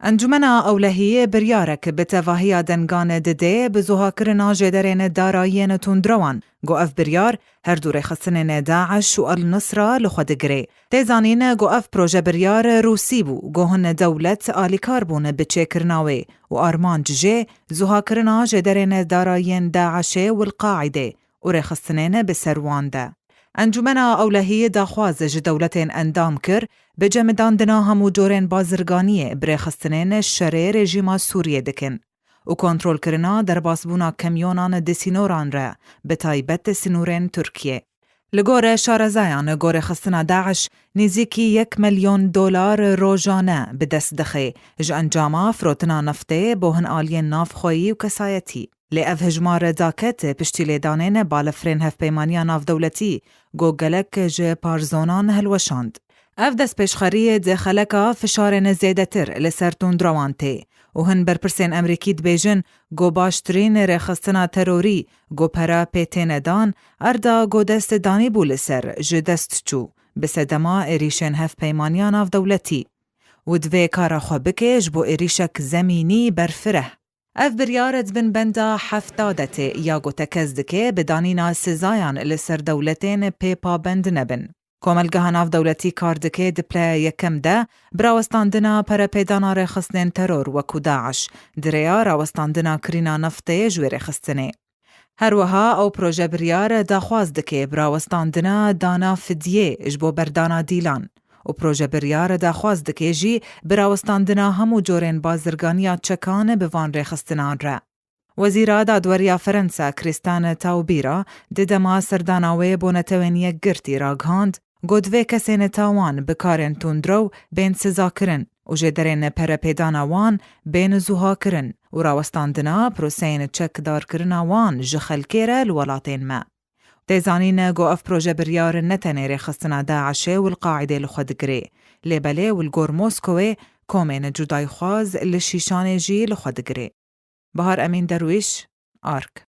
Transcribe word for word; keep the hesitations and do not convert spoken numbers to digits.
Encûmena Ewlehiyê biryarek bi tevahiya dengan dide bi zuhakirina jêderên darayiyên tundrewan, ku ev biryar her du rêxistinên DAIŞ û El-Nusra li xwe digire. Tê zanîn ku ev proje biryar Rûsî bû, ku hin dewlet alîkar bûn bi çêkirina wê û armanc jê zuhakirina jêderên darayiyên DAIŞê û El-Qaîdê û rêxistinên bi ser wan de. Encûmena Ewlehiyê daxwaz ji dewletên endam kir, bi cemidandina hemû corên bazirganiyê bi rêxistinên şerê rejîma Sûriyê dikin û kontrolkirina derbasbûna kemyonan di sînoran re, bi taybet di sînorên Tirkiyê. Li gor şarezayan, gorêxistina DAIŞ nêzîkî yek milyon dolar rojane bi dest dixe ji encama firotina neftê bo hin aliyên navxweyî û kesayetî. Lê ev hijmar daket piştî lêdanên balefirên hevpeymaniya navdewletî, ku gelek ji parzonan helweşand. Ev destpêşxerî di xeleka fişarên zêdetir li ser tundrewan tê û hin berpirsên Amerîkî dibêjin ku baştirîn rêxistina terorî ku pere pê têne dan, erda ku dest danîbû li ser ji dest çû, bi sedema êrîşên hevpeymaniya navdewletî û divê kara xwe bike ji bo êrîşek zemînî berfireh. Ev biryar di bin benda hefta de tê ya ku tekez dike bi danîna sizayan li ser dewletên pê pabend nebin. Komelgeha navdewletî kar dike di pileya yekem de bi rawestandina perepêdana rêxistinên teror wekû DAIŞ, di rêya rawestandina kirîna neftê ji wê rêxistinê. Her wiha ew proje biryar daxwaz dike bi rawestandina dana fidyê ji bo berdana dîlan û proje biryar daxwaz dike jî bi rawestandina hemû corên bazirganiya çekan bi van rêxistinan re. Wezîra Dadweriya Ferensa Christiane Taubira di dema serdana wê bo Netewên Yekgirtî ragihand, got, vê kesên tawan bi karên tundrew bên sizakirin û jêderên perepêdana wan bên zuhakirin û rawestandina proseyên çekdarkirina wan ji xelkê re li welatên me. Tê zanîne ku ev proje biryar ne tenê rêxistina DAIŞê û El-Qaîdê li xwe digirê, lê belê û li gor Moskowê komên cudayxwaz li Şîşanê jî li xwe digirê. Bahar Emîn Derwîş, Ark.